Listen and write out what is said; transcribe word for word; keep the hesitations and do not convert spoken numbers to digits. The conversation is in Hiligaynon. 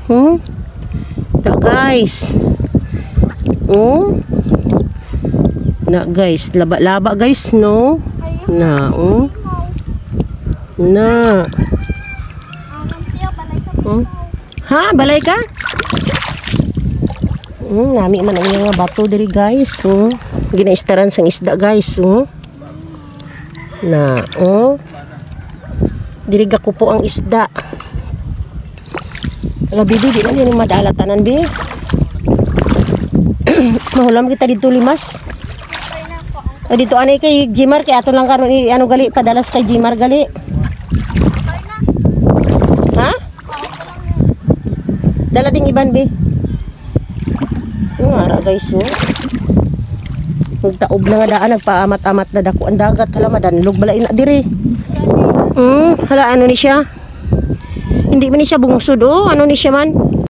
Hmm? Na, guys. Oh. Na, guys, laba-laba, guys, no? Na, oh. Na. Oh. Ha, balay ka? Hmm, nami man ang mga bato diri, guys. Oh. Ginaistaran sang isda, guys. Oh. Na, oh. Diri gakupo ang isda. Ala, bibi, di na din madala tanan, bi. Mahulam kita dito, limas. O, dito, anay kay Jimar, kay ato lang karon i-, ano gali, padalas kay Jimar gali. Ha? Dala ding iban, bi. Yung ara, guys, oh. Nagtaob na nga daan, nagpaamat-amat na dako ang dagat. Hala, madanlog bala ina diri. Hmm, hala, ano ni siya? Hindi man ni siya bungsod, oh. Ano ni siya man?